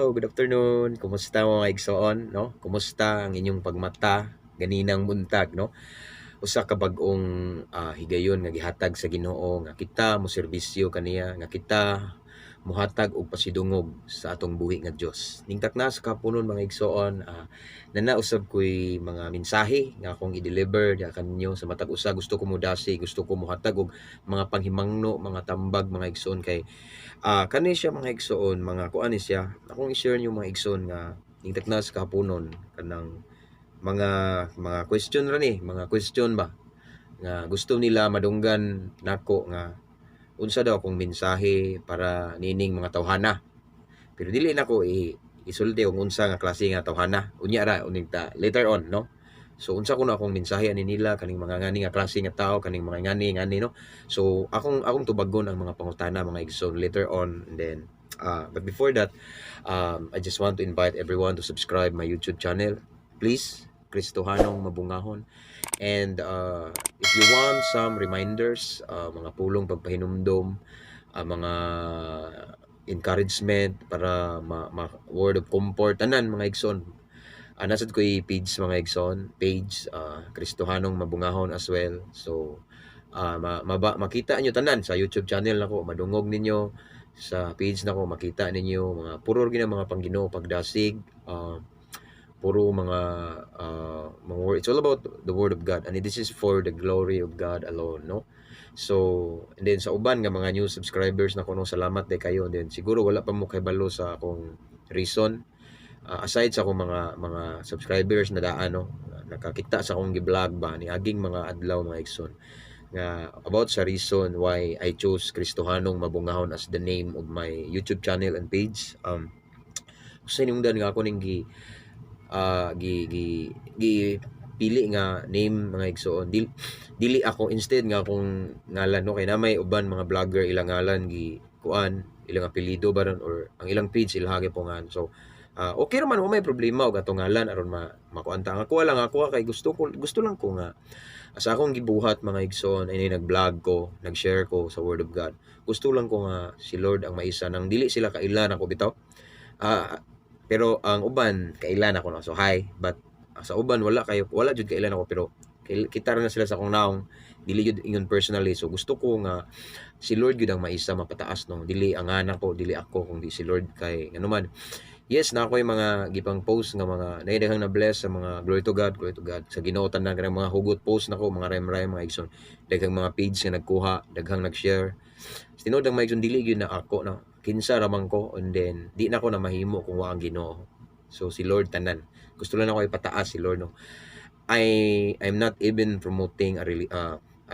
Hello, good afternoon. Kumusta, mga igsoon, no? Kumusta ang inyong pagmata ganinang buntag, no? Usa ka bag-ong higayon nga gihatag sa Ginoo nga kita mo serbisyo kaniya, nga kita muhatag og pasidungog sa atong buhi nga Dios. Ningtak na sa kapunon, mga igsoon, nana usab ko'y mga mensahe nga akong i-deliver diha kaninyo sa matag usa. Gusto ko modasi, gusto ko muhatag og mga panghimangno, mga tambag, mga igsoon, kay kani siya, mga igsoon, mga kuan ni siya. Akong i-share niyo, mga igsoon, nga ningtak na sa kahaponon kanang mga question ra ni, mga question ba nga gusto nila madunggan nako nga unsa daw akong mensahe para nining mga tawhana. Pero dili nako isulti kung unsa nga klase nga tawhana. Unya ra uning ta later on, no? So unsa kuno akong mensahe ani nila kaning mga ngani nga klase nga tao, kaning mga ngani ngani, no? So akong tubagon ang mga pangutana, mga igsoon, later on. And then but before that, I just want to invite everyone to subscribe my YouTube channel. Please, Kristohanong Mabungahon. And if you want some reminders, mga pulong pagpahinumdom, mga encouragement para word of comfort, tanan, mga igsoon. Naa sad ko'y page, mga igsoon, page Kristohanong Mabungahon as well. So makita nyo tanan sa YouTube channel nako, madungog ninyo sa page nako, makita ninyo mga puro gyud mga pangginoo pagdasig, puro mga word. It's all about the word of God and this is for the glory of God alone, no? So and then sa uban nga mga new subscribers na kuno, salamat day kayo. And then siguro wala pa mo kahibalo sa akong reason, aside sa akong mga subscribers na daan, no, nakakita sa akong gi-vlog ba ni aging mga adlaw, mga igsoon, nga about sa reason why I chose Kristohanong Mabungahon as the name of my YouTube channel and page. Sa hinungdan nga ako ning gi gi gi gi pili nga name, mga igsoon, dili ako instead nga akong ngalan, no, kay na may uban mga vlogger, ilang ngalan gi kuan, ilang apelyido ba ron or ang ilang page ilaha gipungan. So okay raman, wa may problema og atong ngalan aron makuan ta. Ang ako lang, ako kay gusto lang ko nga sa akong gibuhat, mga igsoon, ay nag-vlog ko, nag-share ko sa word of God, gusto lang ko nga si Lord ang maisa nang dili sila kailan ako bitaw. Pero ang uban kailan ako, no, so hi, but sa uban wala kayo, wala jud kailan ako, pero kita ra na sila sa akong naong, dili jud ingon personally. So gusto ko nga si Lord gyud ang maisa mapataas, no, dili ang anak ko, dili ako, kundi si Lord. Kay ngano man, yes na ako yung mga gipang post nga mga naidaghang na bless sa mga glory to God, glory to God sa Ginoo tanan, kanang mga hugot post nako, mga rhyme mga igsoon, daghang mga page nga nagkuha, daghang nag-share. Tinuod ang mga igsoon, dili gyud na ako, no, kinsa ra man ko, and then di na ko na mahimo kung wa ang Ginoo. So si Lord tanan, gusto lang ako ipataas si Lord, no? I'm not even promoting a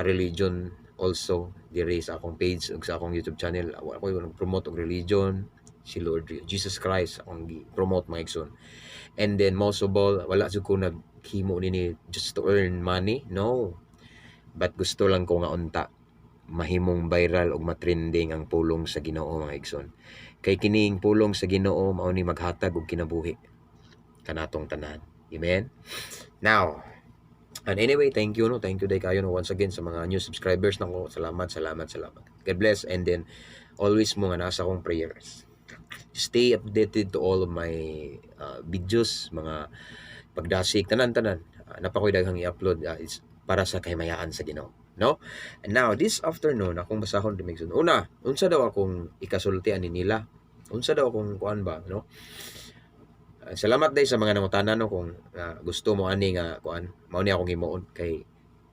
religion also diri sa akong page ug sa akong YouTube channel. Wa ako yung promote og religion. Si Lord Jesus Christ akong gi-promote, mga igsoon. And then most of all, wala jud ko naghimo nini just to earn money, no, but gusto lang ko nga unta mahimong viral ug matrending ang pulong sa Ginoo, mga igsoon, kay kining pulong sa Ginoo mao ni maghatag og kinabuhi kanatong tanan. Amen. Now, and anyway, thank you, no, thank you day kayo, no, once again sa mga new subscribers nako. Salamat, salamat, salamat. God bless. And then always mo nga nasa akong prayers. Stay updated to all of my videos, mga pagdasig, tanan tanan. Napakoy daghang i-upload, it's para sa kahimayaan sa Ginoo, no? And now this afternoon, akong basahon di igsoon. Una, unsa daw akong ikasulti ani nila? Unsa daw akong kuan ba, no? Salamat day sa mga nangutana, no, kung gusto mo ani nga kuan, mao ni akong himuon kay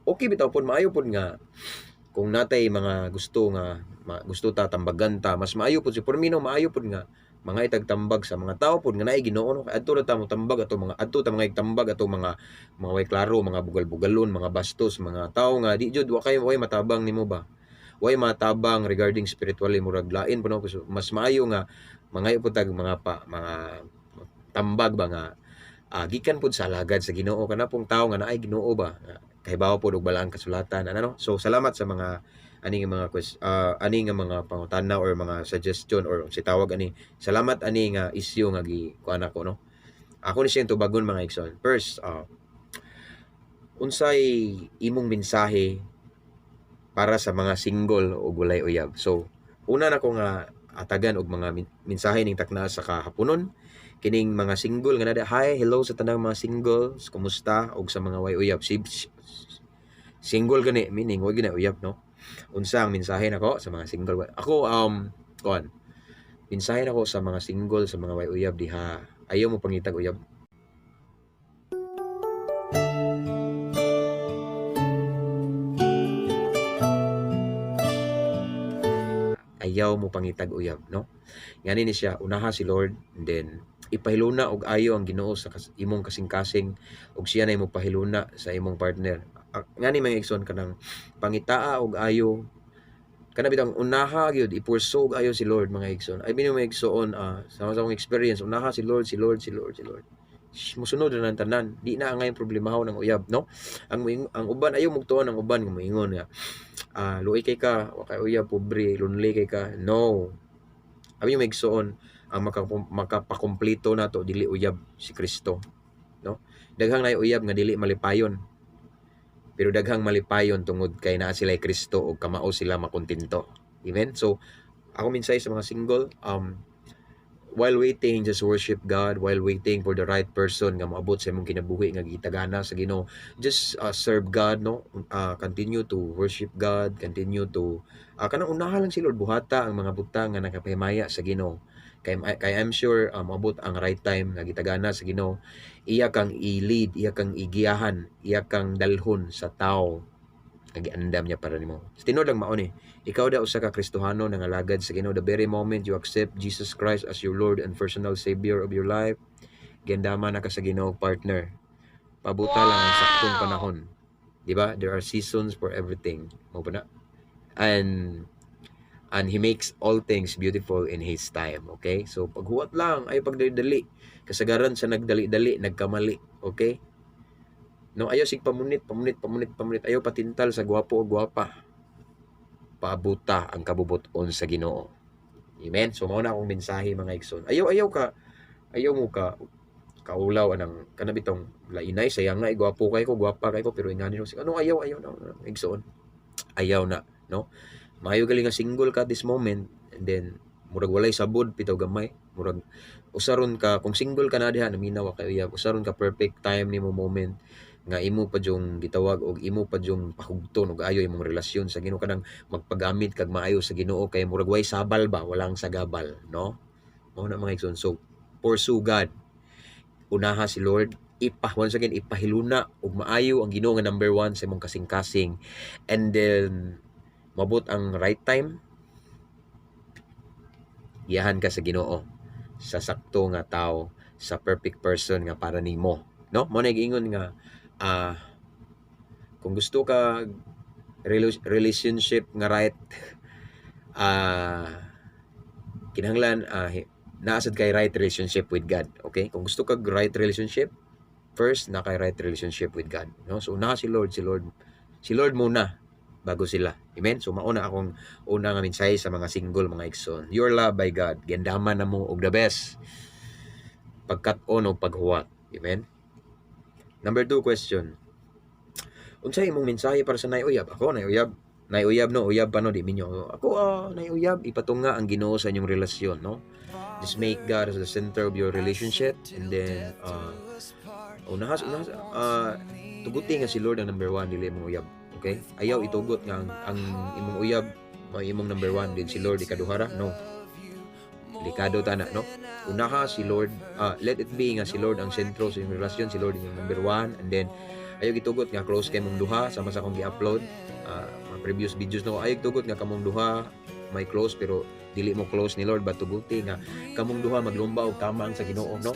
okay bitaw pud, maayo pud nga kung natay mga gusto nga gusto ta tambagan ta, mas maayo pud si Pormino, maayo pud nga mga itagtambag sa mga tao pud nga naay Ginoo, no? Kay adto ra ta mo tambag ato mga, adto ta mga itambag ato mga way klaro, mga bugal-bugalon, mga bastos, mga tao nga di jud, wa kay way matabang nimo ba, way matabang regarding spiritually, murag lain po, no? So, mas maayo nga mangayo pud tag mga pa mga tambag ba nga gikan pud sa alagad sa Ginoo, kana pong tao nga naay Ginoo ba, nga kahibaw pod og balaang kasulatan, ano, no? So salamat sa mga ani nga mga ani nga mga pangutana or mga suggestion or si tawag ani. Salamat ani nga issue nga gi kuan ako, no? Ako ni siyang tubagon, mga igsoon. First, unsay imong mensahe para sa mga single o walay uyab? So una na ko nga atagan og mga mensahe ning takna sa kahaponon kining mga single nga nada. Hi, hello sa tanang mga singles, kumusta? Og sa mga way uyab, single gani meaning way gani uyab, no? Unsa ang mensahe nako sa mga single? Ako, kuan, mensahe nako sa mga single, sa mga way uyab diha: ayaw mo pangitag uyab. Ayaw mo pangitag uyab, no? Ngani ni siya, unaha si Lord, and then ipahiluna og ayo ang Ginoo sa imong kasing-kasing ug siya na imo pahiluna sa imong partner. Ngani mga igsoon, kanang pangitaa og ayo kana bitang unaha gyud, i-pursue og ayo si Lord, mga igsoon. I mean, mga igsoon, sa akong experience, unaha si Lord, si Lord, si Lord, si Lord. Musunod na ng tanan. Di na ang ngayong problemahon ng uyab, no? Ang uban ayaw mugtuon ang uban nga moingon nga luoy kay ka, wa kay uyab, pobre, lonely kay ka. No. Abi yung igsoon, ang makapakumpleto nato dili uyab, si Kristo, no? Daghang nay uyab nga dili malipayon. Pero daghang malipayon tungod kay naa sila Kristo ug kamao sila makontento. Amen. So ako mensahe sa mga single, while waiting, just worship God. While waiting for the right person nga moabot sa imong kinabuhi nga gitagana sa Ginoo, just serve God, no? Continue to worship God, continue to kanang unahan lang si Lord, buhata ang mga butang nga nakapahimaya sa Ginoo. Kay I'm sure moabot ang right time nga gitagana sa Ginoo. Iya kang i-lead, iya kang igiyahan, iya kang dalhon sa tao nga giandam niya para nimo. Sa tinuod lang mao ni. Ikaw da usa ka Kristohano nga alagad sa Ginoo, the very moment you accept Jesus Christ as your Lord and personal Savior of your life, giandama na ka sa Ginoo partner. Pabuta lang ang saktong panahon. Di ba? There are seasons for everything. Mao ba na? And He makes all things beautiful in His time. Okay? So, paghuwat lang, ay pagdali-dali. Kasagaran sa nagdali-dali, nagkamali. Okay? No, ayaw sig pamunit, pamunit, pamunit, pamunit. Ayaw patintal sa gwapo o gwapa. Paabuta ang kabubuton sa Ginoo. Amen? So, mao na akong mensahe, mga igsoon. Ayaw, ayaw ka, ayaw mo ka, kaulaw anang kana bitong lainay sayang nga gwapo kay ko, gwapa kay ko, pero ingani no, ano, ayaw, ayaw na, igsoon, ayaw na, no? Maayo gali nga single ka at this moment, and then murag walay sabod pitaw gamay, murag usaron ka kung single ka na diha, naminaw ka uyab, usaron ka perfect time nimo, moment nga imo pa jung gitawag og imo pa jung pahugton og ayo imong relasyon sa Ginoo, kanang magpagamit kag maayo sa Ginoo kay murag way sabal ba, walang sagabal, no? Mao na, mga igsoon. So pursue God, unaha si Lord, ipa once again ipahiluna og maayo ang Ginoo nga number one sa imong kasing-kasing, and then mabot ang right time, giyahan ka sa Ginoo sa sakto nga tao, sa perfect person nga para nimo, no? Mo na giingon nga kung gusto ka relationship nga right, kinahanglan naa sad kay right relationship with God. Okay? Kung gusto kag right relationship, first na kay right relationship with God, no? So una si Lord, si Lord, si Lord muna bago sila. Amen? So mauna akong una nga mensahe sa mga single, mga igsoon. You're loved by God. Giandaman na mo og the best. Pagkat-on o paghuwat. Amen? Number 2 question. Unsa imong mensahe para sa nay uyab? Ako, nay uyab. Nay uyab, no, uyab pa, no, di minyo. Ako, nay uyab, ipatunga ang Ginoo sa inyong relasyon, no? Just make God as the center of your relationship, and then unahas unahas tuguti nga si Lord ang number one, dili imong uyab. Okay? Ayaw itugot nga ang imong uyab mao imong number one, din si Lord ikaduha ra, no? Delikado tana, no? Unaha si Lord, let it be nga si Lord ang sentro sa inyong relasyon, si Lord inyong number one, and then ayaw gitugot nga close kay mong duha, sama sa akong gi-upload mga previous videos, no? Ayaw gitugot nga kamong duha may close pero dili mo close ni Lord ba. Tuguti nga kamong duha maglumba og tamang sa Ginoo, no?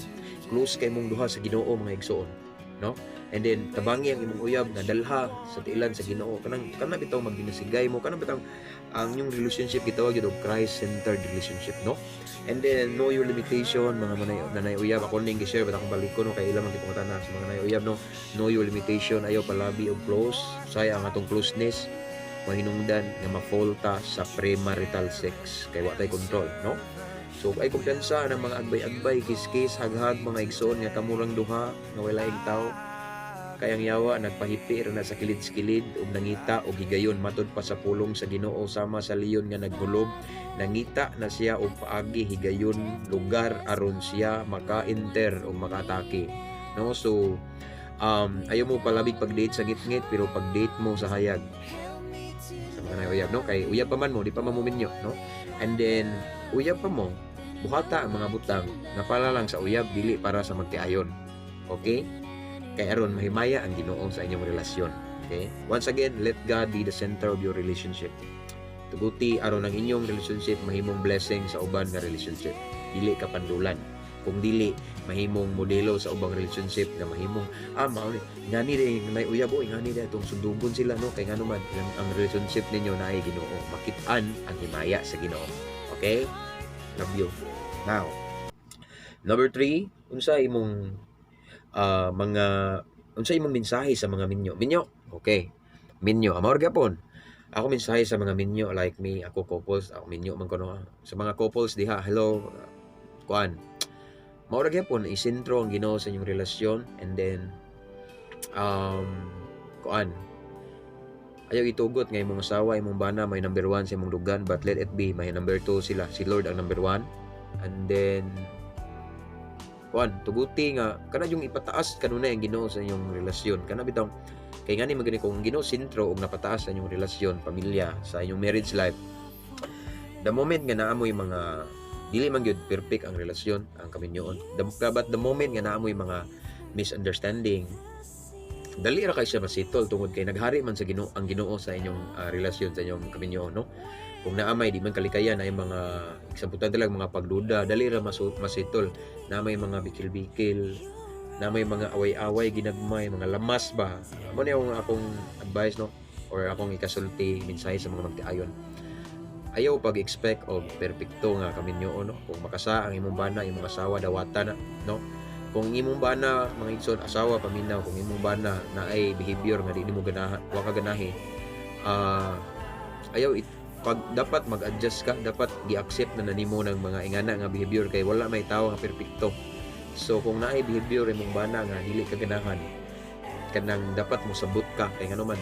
Close kay mong duha sa Ginoo, mga igsoon, no? And then tabangi ang imong uyab nga dalha sa tiilan sa Ginoo, kanang kana bitaw magbinasigay mo, kanang bitaw ang inyong relationship gitawag gyud og Christ-centered relationship, no? And then know your limitation, mga manay nanay uyab. Ako ning gi-share but akong balikon, no, kay ilang man gipangutana sa mga nanay uyab, no? Know your limitation. Ayaw palabi og close. Saya ang atong closeness mahinungdan nga ma-fall ta sa premarital sex kay wa tay control, no? So ay kumpiyansa ng mga agbay-agbay, kiss-kiss, hag-hag, mga igsoon, nga kamurang duha nga walay tao. Kay ang yawa nagpahipi ra na sa kilid-kilid ug nangita og higayon matud pa sa pulong sa Ginoo. Sama sa leon nga naghulob, nangita na siya og paagi, higayon, lugar aron siya maka-enter ug makaatake, no? So ayaw mo palabig pag-date sa ngitngit, pero pag-date mo sa hayag sa mga uyab, no? Kay uyab pa man mo, di pa man mo minyo, no? And then uyab pa mo, buhata ang mga butang nga para lang sa uyab, dili para sa magtiayon, okay? Kay aron mahimaya ang Ginoo sa inyong relasyon, okay? Once again, let God be the center of your relationship. Tuguti aron ang inyong relationship mahimong blessing sa uban nga relationship, dili ka pandulan. Kung dili mahimong modelo sa ubang relationship nga mahimong mao ni ngani di may uyab oy, ngani di atong sundugon sila, no? Kay ngano man ang relationship ninyo naay Ginoo, makit-an ang himaya sa Ginoo, okay? Love you. Now, number 3, unsa imong mga unsa imong mensahe sa mga minyo? Minyo, okay, minyo amor gapon ako. Mensahe sa mga minyo like me, ako couples, ako minyo man kuno. Sa mga couples diha, hello. Kuan, mao ra gyapon, isentro ang Ginoo sa inyong relasyon. And then kuan, ayaw itugot nga imong asawa, imong bana may number 1 sa imong dugan, but let it be may number 2 sila, si Lord ang number 1. And then kuan, tuguti nga kana yung ipataas kanunay ang Ginoo sa inyong relasyon. Kana bitaw kay ngani magani, kung ang Ginoo sentro ug napataas sa inyong relasyon, pamilya, sa inyong marriage life, the moment nga naa moy mga, dili man gyud perfect ang relasyon, ang kaminyoon, but the moment nga naa moy mga misunderstanding, dali ra kay siya masettle tungod kay naghari man sa Ginoo ang Ginoo sa inyong relasyon, sa inyong kaminyoon, no? Kung naa may di man kalikayan ay mga example lang, mga pagduda, dali ra masettle. Na may mga bikil-bikil na may mga away-away ginagmay, mga lamas ba. Mo ni akong advice, no, or akong ikasulti, mensahe sa mga magtiayon: ayaw pag-expect og perpekto nga kaminyoon, no? Kung makasa ang imong bana, imong asawa, dawata na, no? Kung imong bana, mga igsoon, asawa, paminaw, kung imong bana naay behavior nga di nimo ganahan, wa ka ganahi, ayaw it, pag dapat mag-adjust ka, dapat gi-accept na nimo ng mga ingana nga behavior kay wala may tawo nga perpekto. So kung naay behavior imong bana nga dili ka ganahan, kanang dapat mo sabot ka, kay ngano man,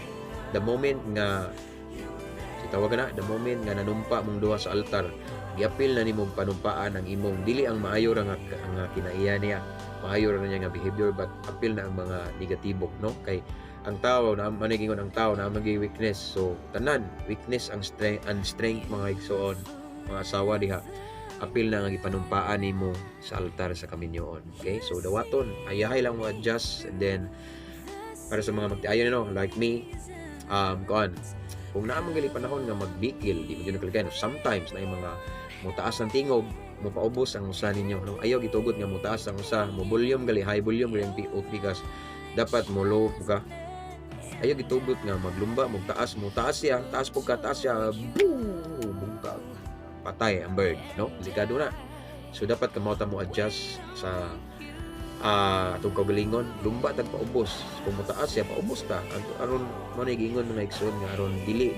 the moment nga si tawag na, the moment nga nanumpa mong duha sa altar, giapil na nimong panumpaan ang imong dili ang maayo ra nga kinaiya niya, maayo ra niya nga behavior, but apil na ang mga negatibo, no? Kay ang tao na manigingon, ang tao na magi weakness. So tanan weakness ang strength and strength, mga igsoon, mga asawa diha, apil na nga gipanumpaan nimo sa altar sa kaminyoon, okay? So dawaton, ayahay lang mo adjust. And then para sa mga magtiayon, no, like me, kuan, kung naa man gali panahon nga magbikil, di mo jud nakaligay, no? Sometimes na yung mga mutaas ang tingog, mo paubos ang usa ninyo, no? Ayaw gitugot nga mutaas ang usa, mo volume gali, high volume gali ang pikas, dapat mo low ka. Ayaw gitugot nga maglumba mo taas, mo taas siya, taas pug ka, taas siya, boom, bungkag, patay ang bird, no? Delikado na. So dapat kamao ta mo adjust sa atong kaugalingon. Lumba tag paubos. Kung motaas siya, paubos ta aron mo na giingon, mga igsoon, nga aron dili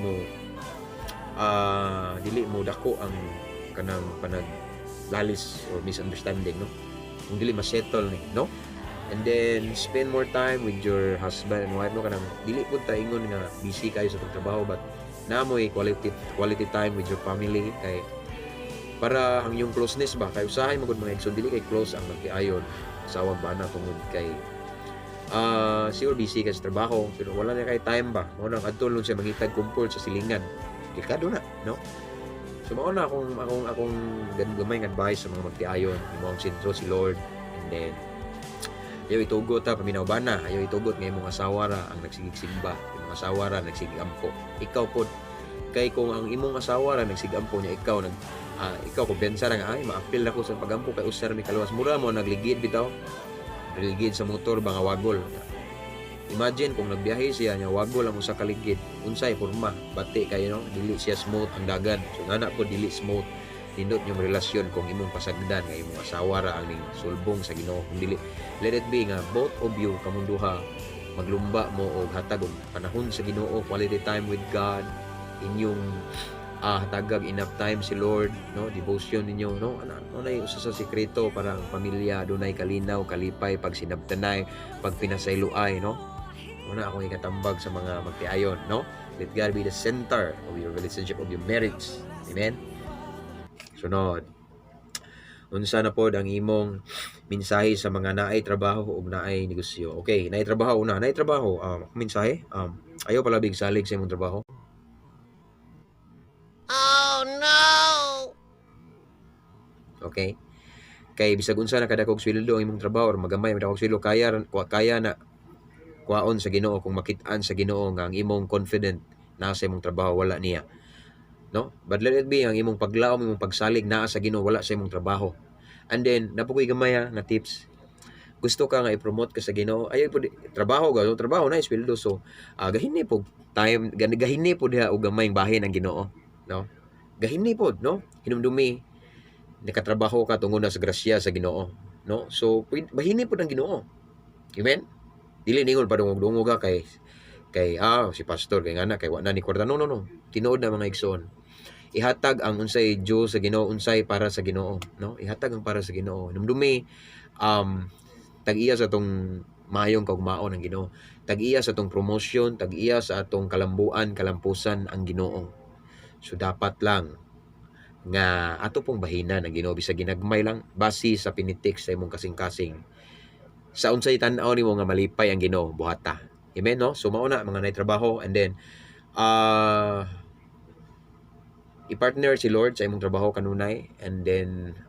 mo dako ang kanang panaglalis or misunderstanding, no? Kung dili masettle ni, no? And then spend more time with your husband and wife, no? Kanang dili pud ta ingon nga busy kayo sa pagtrabaho, but namoy quality quality time with your family kay para ang iyong closeness ba. Kay usahay magud, mga igsoon, dili kay close ang magtiayon, asawa, bana, tungod kay siguro busy ka sa trabaho, pero wala na kay time ba. Mao nang adto lang siya mangitag comfort sa silingan, delikado na, no? So mao na akong gamay nga advice sa mga magtiayon: imo ang sentro si Lord. And then ayaw itugot ha, paminaw bana, ayaw itugot nga imong asawa ra ang nagsigig simba, imong asawa ra nagsigig ampo. Ikaw pod, kay kung ang imong asawa ra nagsigig ampo niya, ikaw nag ikaw kumpiyansa ra nga ay maapil na ko sa pagampo kay usar mi kaluwas, mura mo nagligid bitaw, ligid sa motor ba nga wagol. Imagine kung nagbiyahe siya nya wagol ang usa ka ligid, unsay porma? Bati kayo, no? Dili siya smooth ang dagan. So ngana po dili smooth nindot yung relasyon kung imong pasagdan nga imong asawa ra ang ning sulbong sa Ginoo. Kung dili, let it be nga both of you, kamong duha, maglumba mo og hatag og panahon sa Ginoo, quality time with God, inyong hatagag enough time si Lord, no? Devotion ninyo, no? Ano ano na usa sa sekreto para ang pamilya dunay kalinaw, kalipay, pag sinabtanay, pag pinasayloay, no? Una akong ikatambag sa mga magtiayon, no? Let God be the center of your relationship, of your marriage. Amen? Sunod. Unsa na pod ang imong mensahe sa mga naay trabaho ug naay negosyo? Okay, naay trabaho una, naay trabaho, mensahe, ayaw palabig salig sa imong trabaho. Oh no! Okay? Kay bisag unsa na kadakog sweldo ang imong trabaho or magamay man dakog sweldo, kaya na kuhaon sa Ginoo kung makit-an sa Ginoo nga ang imong confident naa sa imong trabaho, wala niya. No? But let it be ang imong paglaom, imong pagsalig naa sa Ginoo, wala sa imong trabaho. And then, naa pa koy gamay ha, nga tips. Gusto ka nga i-promote ka sa Ginoo, ayaw po trabaho ga, trabaho na sweldo, so gahini po time gahini po diha og gamayng bahin ang Ginoo, no? Gahini pod, no? Hinumdumi nakatrabaho ka tungod na sa grasya sa Ginoo, no? So bahini pod ang Ginoo. Amen. Dili ningon padungog-dungog ka kay si pastor kay ngana kay wa na ni kwarta. No, no, no. Tinuod na, mga igsoon. Ihatag ang unsay due sa Ginoo, unsay para sa Ginoo, no? Ihatag ang para sa Ginoo. Hinumdumi tag-iya sa atong maayong kaugmaon ang Ginoo. Tag-iya sa atong promotion, tag-iya sa atong kalambuan, kalampusan ang Ginoo. So dapat lang nga ato pong bahinan ang Ginoo bisag ginagmay lang base sa pinitik sa imong kasing-kasing. Sa unsay tan-aw nimo nga malipay ang Ginoo, buhata. Amen, no? So mao na mga nay trabaho, and then i-partner si Lord sa imong trabaho kanunay, and then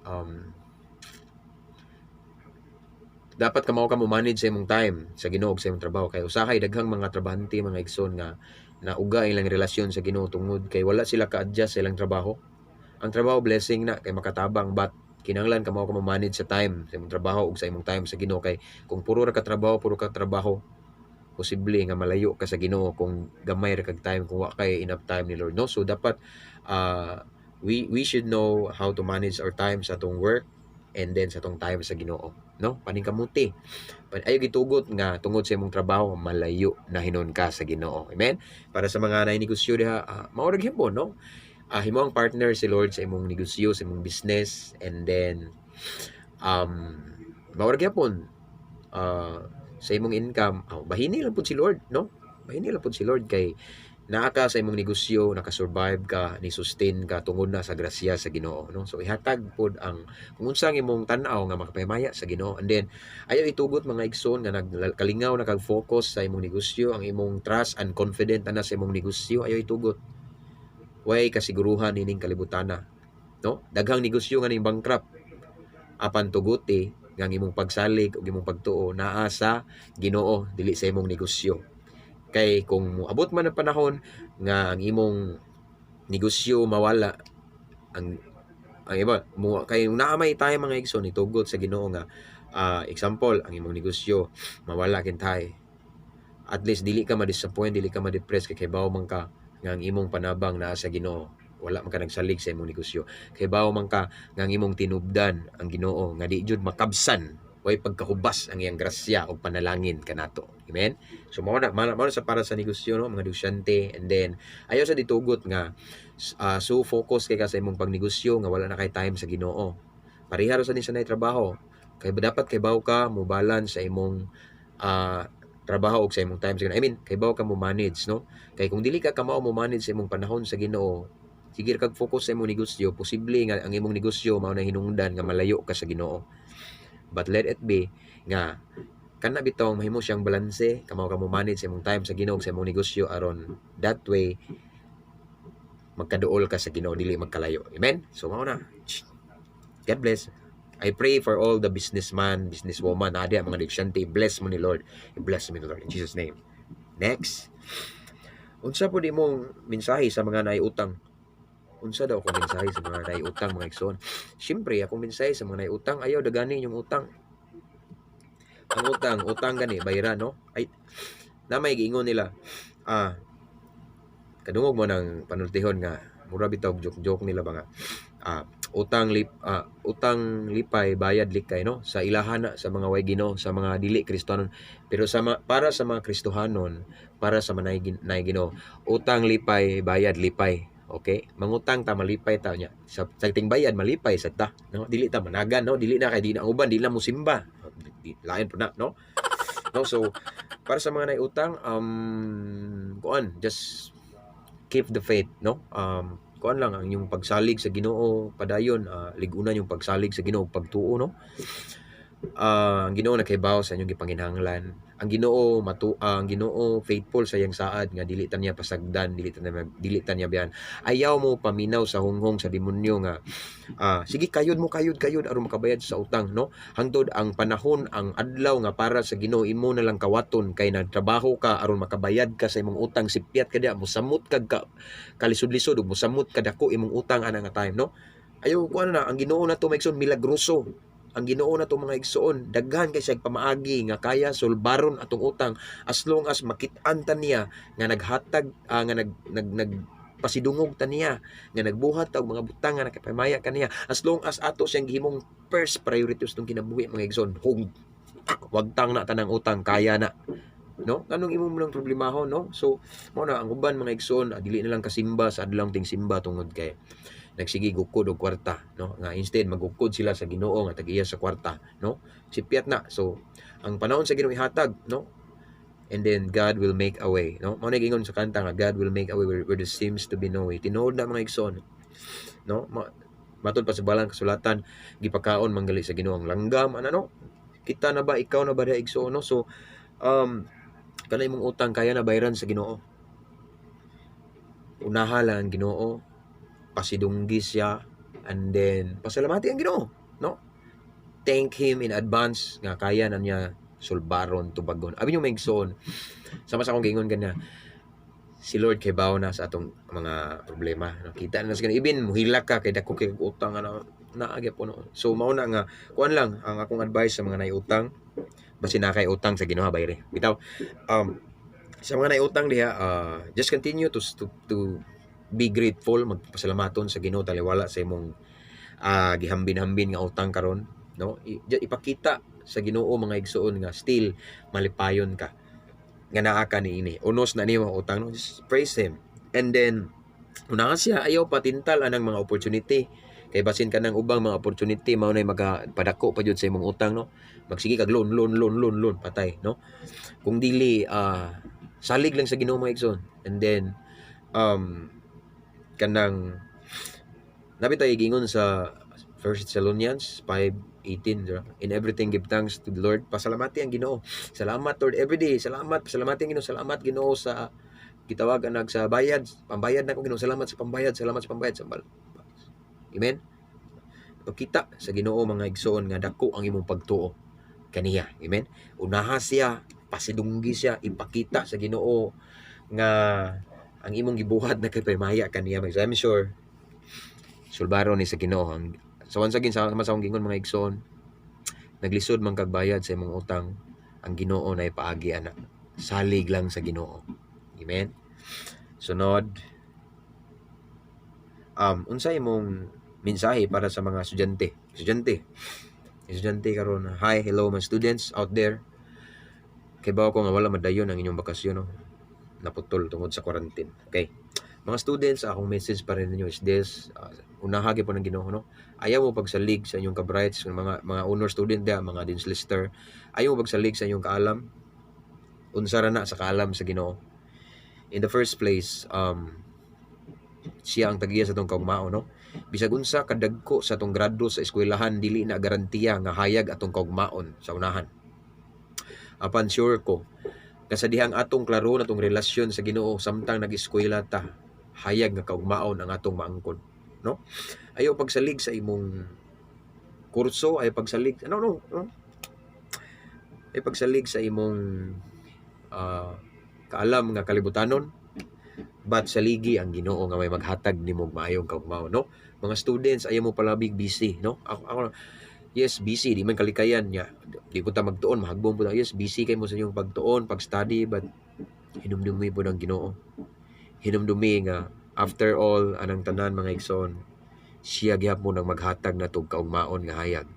dapat kamao ka mo manage sa imong time sa Ginoo ug sa imong trabaho, kay usahay daghang mga trabahante, mga igsoon, nga nauga ilang relasyon sa Ginoo tungod kay wala sila ka-adjust sa ilang trabaho. Ang trabaho, blessing na kay makatabang, but kinahanglan kamao ka mo manage sa time sa imong trabaho ug sa imong time sa Ginoo, kay kung puro ra ka trabaho, puro ka trabaho, posible nga malayo ka sa Ginoo kung gamay ra kag time, kung wa kay enough time ni Lord, no? So dapat we should know how to manage our time sa atong work and then sa atong time sa Ginoo, no? Paningkamuti. Ayaw gitugot nga tungod sa imong trabaho malayo na hinon ka sa Ginoo. Amen. Para sa mga naay negosyo diha, mao ra gihapon, no? Himo ang partner si Lord sa imong negosyo, sa imong business, and then mao ra gihapon sa imong income, oh, bahini lang pud si Lord, no? Bahini lang pud si Lord kay naa ka sa imong negosyo, naka-survive ka, ni sustain ka tungod na sa grasya sa Ginoo, no? So ihatag pod ang kung unsa ang imong tan-aw nga makapahimaya sa Ginoo. And then ayaw itugot, mga igsoon, nga nagkalingaw na kag focus sa imong negosyo, ang imong trust and confident na sa imong negosyo, ayaw itugot. Way kasiguruhan nining kalibutana, no? Daghang negosyo nga ning bankrupt. Apan tuguti nga ang imong pagsalig ug imong pagtuo naa sa Ginoo, dili sa imong negosyo. Kay kung moabot man ang panahon nga ang imong negosyo mawala, ang iba mo kay naa may tayo, mga igsoon, itugot sa Ginoo nga example, ang imong negosyo mawala kintay, at least dili ka ma-disappoint, dili ka ma-depress, kay kahibaw man ka nga ang imong panabang naa sa Ginoo, wala man ka nagsalig sa imong negosyo. Kahibaw man ka nga ang imong tinubdan ang Ginoo nga di jud makabsan, way pagkahubas ang iyang grasya ug panalangin kanato. Amen. So mao na sa para sa negosyo, no, mga negosyante. And then ayaw sa ditugot nga so focus kay ka sa imong pagnegosyo nga wala na kay time sa Ginoo. Pareha ra sa ni sa nay trabaho, kay dapat kay ka mo balance sa imong trabaho ug sa imong time sa Ginoo. I mean, kay ka mo manage, no? Kay kung dili ka kamao mo manage sa imong panahon sa Ginoo, sige ra kag focus sa imong negosyo, posible nga ang imong negosyo mao na hinungdan nga malayo ka sa Ginoo. But let it be nga kana bitong mahimo siyang balanse, kamao ka mo manage sa imong time sa Ginoo ug sa imong negosyo, aron that way magkaduol ka sa Ginoo, dili magkalayo. Amen. So mao na. God bless. I pray for all the businessman, businesswoman, adi ang mga negosyante, bless mo ni Lord. Bless mo ni Lord in Jesus' name. Next. Unsa po di mong mensahe sa mga naay utang? Unsa daw akong mensahe sa mga naay utang, mga igsoon? Siyempre, akong mensahe sa mga naay utang, ayaw dagani yung utang. Ang utang, utang gani, bayra, no? Ay, na may giingon nila, kadungog mo ng panultihon nga, mura bitaw joke-joke nila ba nga, utang lipay, bayad likay, no? Sa ilahan na, sa mga way Ginoo, sa mga dili Kristohanon. Pero para sa mga Kristohanon, para sa mga nay Ginoo, utang lipay, bayad lipay. Okay? Mangutang ta, malipay ta nya. Sa ting bayad malipay sa ta, no? Dili ta managan, no? Dili na kay di na uban, dili na musimba. Di, lain po na, no? No, so para sa mga naiutang, kuan, just keep the faith, no? Kuan lang ang inyong pagsalig sa Ginoo, padayon, ligunan yung pagsalig sa Ginoo, pagtuo, no? Ang Ginoo nakahibaw sa inyong gipanginahanglan. Ang Ginoo faithful sa iyang saad nga dili ta niya pasagdan, dili ta niya biyan. Ayaw mo paminaw sa hunghong sa demonyo nga sige, kayod mo, kayod, kayod aron makabayad sa utang, no? Hangtod ang panahon, ang adlaw nga para sa Ginoo, imo na lang kawaton kay nagtrabaho ka aron makabayad ka sa imong utang, sipyat ka diha, mosamot kag ka, kalisod-lisod ug mosamot ka dako imong utang ana nga time, no? Ayaw kuan na ang Ginoo na to, mga igsoon, milagroso. Ang Ginoo na to, mga igsoon, daghan kay siya pamaagi nga kaya sulbaron atong utang as long as makit-an ta niya nga naghatag, nga nag nag nag pasidungog ta niya, nga nagbuhat ta og mga butang nga nakapamaya kaniya, as long as ato siyang gihimong first priority sa atong kinabuhi, mga igsoon. Hug wagtang na tanang utang, kaya na, no? Anong imo mo lang problemahon, no? So mao na ang uban, mga igsoon, dili na lang kasimba sa adlawng ting simba tungod kay nagsige gukod og kwarta, no? Nga instead magukod sila sa Ginoo nga tag-iya sa kwarta, no? Sipyat na. So ang panahon sa Ginoo ihatag, no? And then God will make a way, no? Mao na giingon sa kanta nga "God will make a way where there seems to be no way." Tinuod na, mga igsoon, no? Matod pa sa balang kasulatan, gipakaon manggali sa Ginoo ang langgam ana, no? Kita na ba, ikaw na ba diha, igsoon, no? So kana imong utang, kaya na bayaran sa Ginoo. Unaha lang ang Ginoo, pasidunggi siya, and then pasalamati ang Ginoo, no? Thank Him in advance nga kaya na niya sulbaron, tubagon. Abi nyo, mga igsoon, sama sa akong giingon gana, si Lord kay na sa atong mga problema, no? Kita na sa Ginoo ibin muhilak ka kay dako kay utang ano naa gyapon, no? So mao na nga kuan lang ang akong advice sa mga naiutang, basin na kay utang sa Ginoo bayre bitaw. Sa mga naiutang diha, just continue to be grateful, magpasalamaton sa Ginoo taliwala sa imong gihambin-hambin nga utang karon, no? Ipakita sa Ginoo, mga igsoon, nga still malipayon ka nga naa ka niini, unos na nimo utang, no? Just praise Him and then una siya. Ayaw patintal anang mga opportunity kay basin ka ng ubang mga opportunity mao nay maga padako pa jud sa imong utang, no? Magsige kag loan, loan, loan, loan, loan, patay, no? Kung dili, salig lang sa Ginoo, mga igsoon, and then kanang nabi tayo giingon sa First Thessalonians 5:18, di ba? "In everything give thanks to the Lord." Pasalamati ang Ginoo. Salamat, Lord, every day. Salamat, pasalamati ang Ginoo. Salamat, Ginoo, sa gitawag anag sa bayad, pambayad na ko, Ginoo. Salamat sa pambayad, salamat sa pambayad, sambal. Amen. Pagkita sa Ginoo, mga igsoon, nga dako ang imong pagtuo kaniya. Amen. Unaha siya, pasidunggi siya, ipakita sa Ginoo nga ang imong gibuhat na kay pamaya kaniya. I'm sure sulbaro ni sa Ginoo. Ang so once again, sa akong gingon, mga igsoon, naglisod man kag bayad sa imong utang, ang Ginoo na ipaagi ana. Salig lang sa Ginoo. Amen. Sunod, unsa imong mensahe para sa mga estudyante? Estudyante. Estudyante karon. Hi, hello mga students out there. Kay ko nga wala madayon ang inyong bakasyon, no? Naputol tungod sa quarantine. Okay. Mga students, akong message para ninyo is this, unaha gyud po ng Ginoo, no? Ayaw mo pagsalig sa inyong ka-brights, mga honor student diha, mga dean's lister. Ayaw mo pagsalig sa inyong kaalam. Unsa ra na sa kaalam sa Ginoo? In the first place, siya ang tagiya sa atong kaugmaon, no? Bisag unsa kadagko sa atong grado sa eskwelahan, dili na garantiya nga hayag atong kaugmaon sa unahan. Apan sure ko nga sa dihang atong klaro na atong relasyon sa Ginoo samtang nag-eskwela ta, hayag nga kaugmaon ang atong maangkon, no? Ayaw pagsalig sa imong kurso, ayaw pagsalig, ano, no, no? Ayaw pagsalig sa imong kaalam nga kalibutanon, but saligi ang Ginoo nga may maghatag nimo og maayong kaugmaon, no? Mga students, ayaw mo palabig busy, no? Ako, yes, busy, di man kalikayan nya di po ta magtuon, mahagbong po ta. Yes, busy kay mo sa inyong pagtuon, pag-study, but hinumdumi po ng Ginoo. Hinumdumi nga after all anang tanan, mga igsoon, siya gihapon ang maghatag natog kaugmaon nga hayag.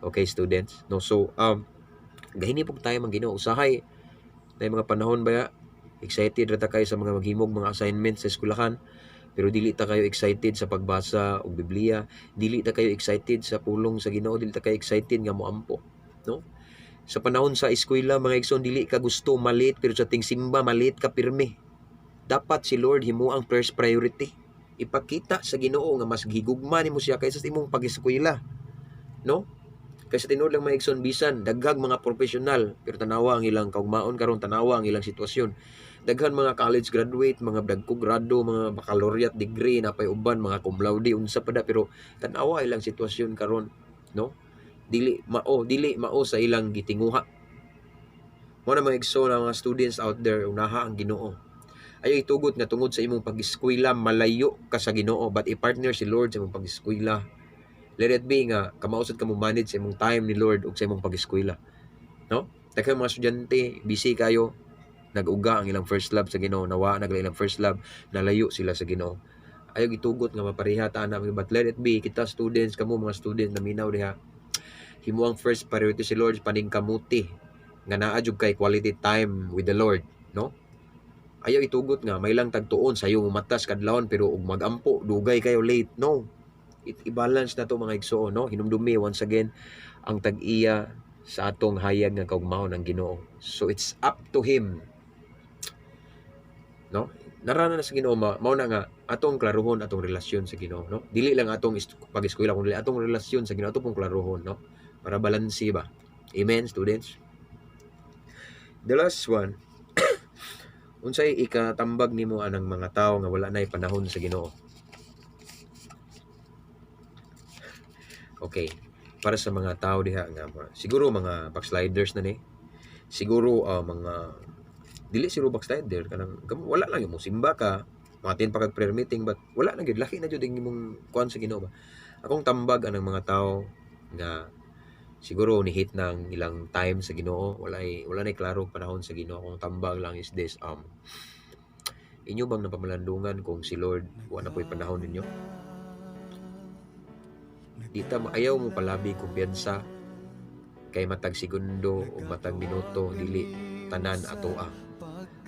Okay, students, no? So gahini po tayo mang Ginoo. Usahay na mga panahon baya excited ra ta kayo sa mga maghimog mga assignments sa eskwelahan, pero dili ta kayo excited sa pagbasa og Biblia, dili ta kayo excited sa pulong sa Ginoo, dili ta kayo excited nga moampo, no? Sa panahon sa eskwela, mga igsoon, dili ka gusto ma-late, pero sa tingsimba ma-late ka pirmi. Dapat si Lord himo ang first priority. Ipakita sa Ginoo nga mas gigugma nimo siya kaysa sa imong pag-eskwela, no? Kaysa tinuod lang, mga igsoon, bisan daghang mga profesional, pero tanawa ang ilang kaugmaon karon, tanawa ang ilang sitwasyon. Daghan mga college graduate, mga dagko grado, mga baccalaureate degree, napay uban mga cum laude, unsa pa da, pero tanawa ilang sitwasyon karon, no? Dili mao sa ilang gitinguha. Mo na, mga igsoon, ang mga students out there, unaha ang Ginoo. Ayaw itugot nga tungod sa imong pag-eskwela malayo ka sa Ginoo, but i-partner si Lord sa imong pag-eskwela. Let it be nga kamao sad ka mo manage sa imong time ni Lord ug sa imong pag-eskwela, no? Daghang mga estudyante, busy kayo, nag-uga ang ilang first love sa Ginoo, nawa na ilang first love, nalayo sila sa Ginoo. Ayaw itugot nga mapareha ta ana, but let it be kita students, kamo mga student na minaw diha, himo ang first priority si Lord, paningkamuti nga naa jud kay quality time with the Lord, no? Ayaw itugot nga may lang tagtuon sayo matas kadlawon, pero og magampo dugay kayo late, no? I-balance na to, mga igsoon, no? Hinumdumi once again, ang tag-iya sa atong hayag nga kaugmaon ang Ginoo, so it's up to Him, no? Narana na sa Ginoo, mao na nga atong klaruhon atong relasyon sa Ginoo, no? Dili lang atong pag-eskwela, kundi atong relasyon sa Ginoo ato pong klaruhon, no? Para balanse ba. Amen, students? The last one, unsay ikatambag nimo anang mga tawo nga wala nay panahon sa Ginoo? Okay, para sa mga tao diha nga siguro mga backsliders na ni, siguro mga dili siguro backslider, kanang wala lang yung simba ka, mga pa kag prayer meeting, but wala na gyud, laki na jud ang imong kuan sa Ginoo ba. Akong tambag anang mga tao nga siguro ni hit ng ilang time sa Ginoo, wala nay klaro panahon sa Ginoo, akong tambag lang is this: inyo bang napamalandungan kung si Lord wa na po'y panahon ninyo? Di ta ayaw mo palabi kumpiyansa kay matag segundo o matag minuto dili tanan atoa.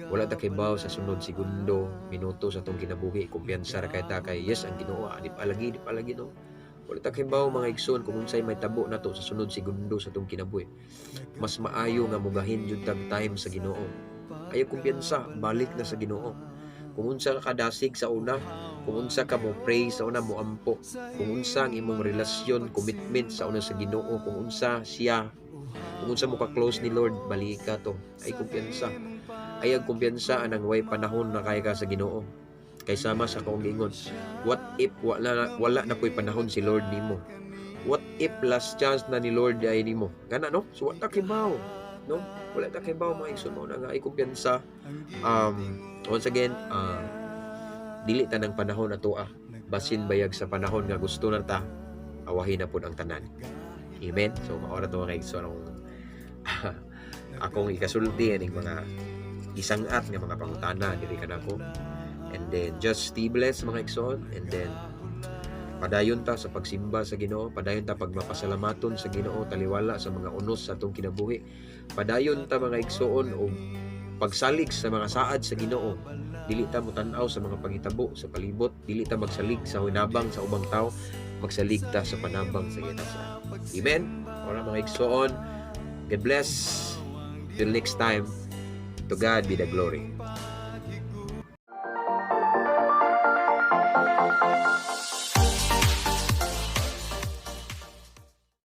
Wala ta kibaw sa sunod segundo, minuto sa atong kinabuhi. Kumpiyansa ra kay ta kay yes, ang Ginoo di pa lagi, di pa lagi, no? Wala ta kibaw, mga igsoon, kung unsay may tabo nato sa sunod segundo sa atong kinabuhi. Mas maayo nga mugahin jud tag time sa Ginoo. Ayaw kumpiyansa, balik na sa Ginoo. Kung unsa ka kadasig sa una, kung unsa ka mo pray sa una, mo ampo, kung unsa ang imong relasyon, commitment sa una sa Ginoo, kung unsa siya, kung unsa mo ka close ni Lord, balika to. Ay kumpiyansa. Ayaw kumpiyansa anang way panahon na kaya ka sa Ginoo. Kay sama sa akong giingon, what if wala na po'y panahon si Lord nimo? What if last chance na ni Lord ay nimo? Gana, no? So wala ta kibaw, no? Wala ta kibaw, mga igsoon, mao na nga ay kumpiyansa. Once again, dili tanang panahon ato ah. Basin bayag sa panahon nga gusto na ta, awahin na pud ang tanan. Amen. So mao ra to, mga igsoon, akong ikasulti aning mga isangat nga mga pangutana diri kanako. And then just stay blessed, mga igsoon, and then padayon ta sa pagsimba sa Ginoo, padayon ta pagmapasalamaton sa Ginoo taliwala sa mga unos sa atong kinabuhi. Padayon ta, mga igsoon, og pagsalig sa mga saad sa Ginoo. Dili ta motan-aw sa mga panghitabo sa palibot, dili ta magsalig sa hinabang sa ubang tao, magsalig ta sa panabang sa Ginoo. Amen. Ora, mga igsoon. God bless. Till next time. To God be the glory.